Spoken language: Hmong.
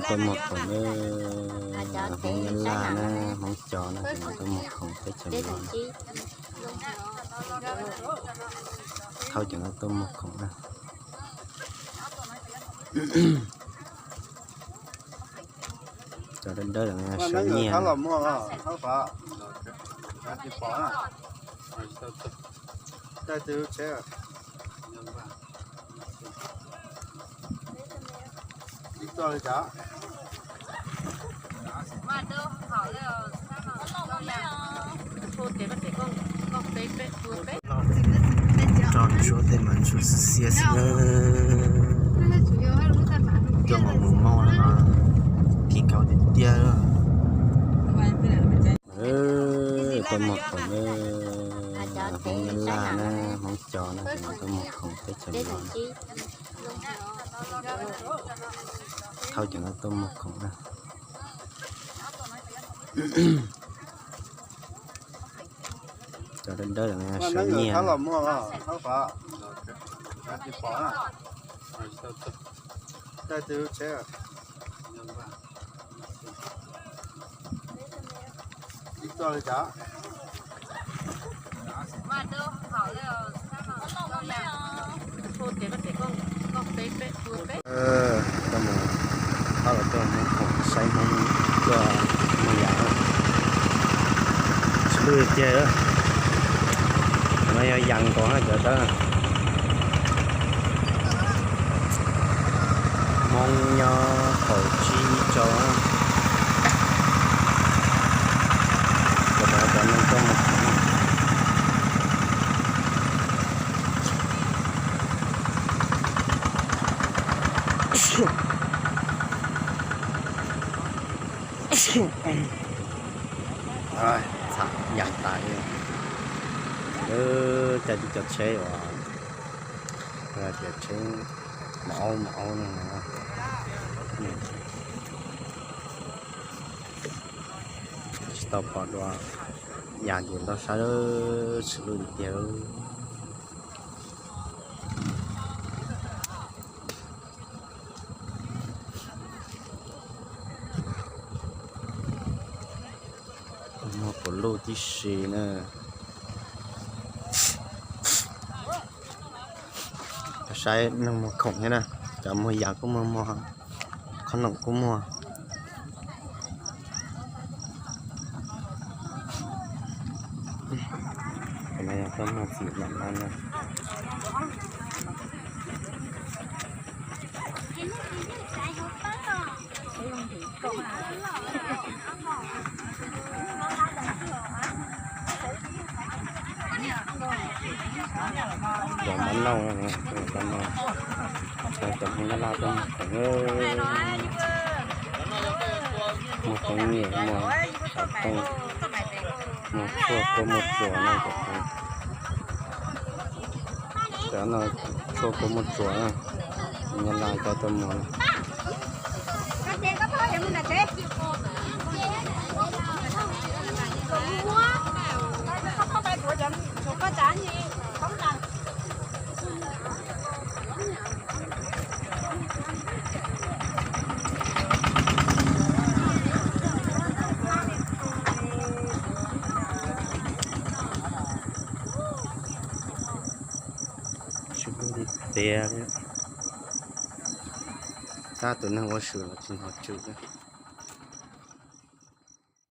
Tuaj muag khoom na, Hmoob Nyab Laj na, Hmoob Cos na, cov no tuaj muag khoom teb chaws Nplog na. Thauj cov no tuaj muag khoom na. Cov dawb dawb sawv nyiaj. Tso ntsuab tej mas ntsuab xiab xiab xwb na. Coj mus mus moj no, kis khaus tiag tiag. Tuaj muag khoom na, Hmoob Nyab Laj na, Hmoob Cos na, cov no tuaj muag khoom teb chaws Nplog na. Thauj cov no tuaj muag khoom na. Cov dawb dawb sawv nyiaj. Tuaj mus thauj los tuaj muag khoom saib Hmoob tuaj muag yas. Tsis luj tiag, no yog yas nkaus na cov dawb. Hmoob nyob kaum tsib rau na. Cov no cov neeg tuaj muag khoom. Txham yas tas li. Caij tib cov tsheb uas tias tsheb maum aub maum aub no. Tsis tau pom dua, yas ces ntau sab, tsis luj tiag. Muag puas luj tib si na. Saib neeg muag khoom thiab na, cov muag yas kuj muag, muag qhob noom kuj muag. Cov no yog tuaj muag txiv mam no na. Cov mab nauj, cov no, cov Hmoob Nyab Laj tuaj muag khoom, muag teeb nyem, muag xov tooj, muag tshuaj kua muag tsuas no cov. Cov no tshuaj kua muag tsuas na, Nyab Laj cov tuaj muag. Tsis luj li tiag li. Tab tus neeg ua swm los tsis hnov tswm li.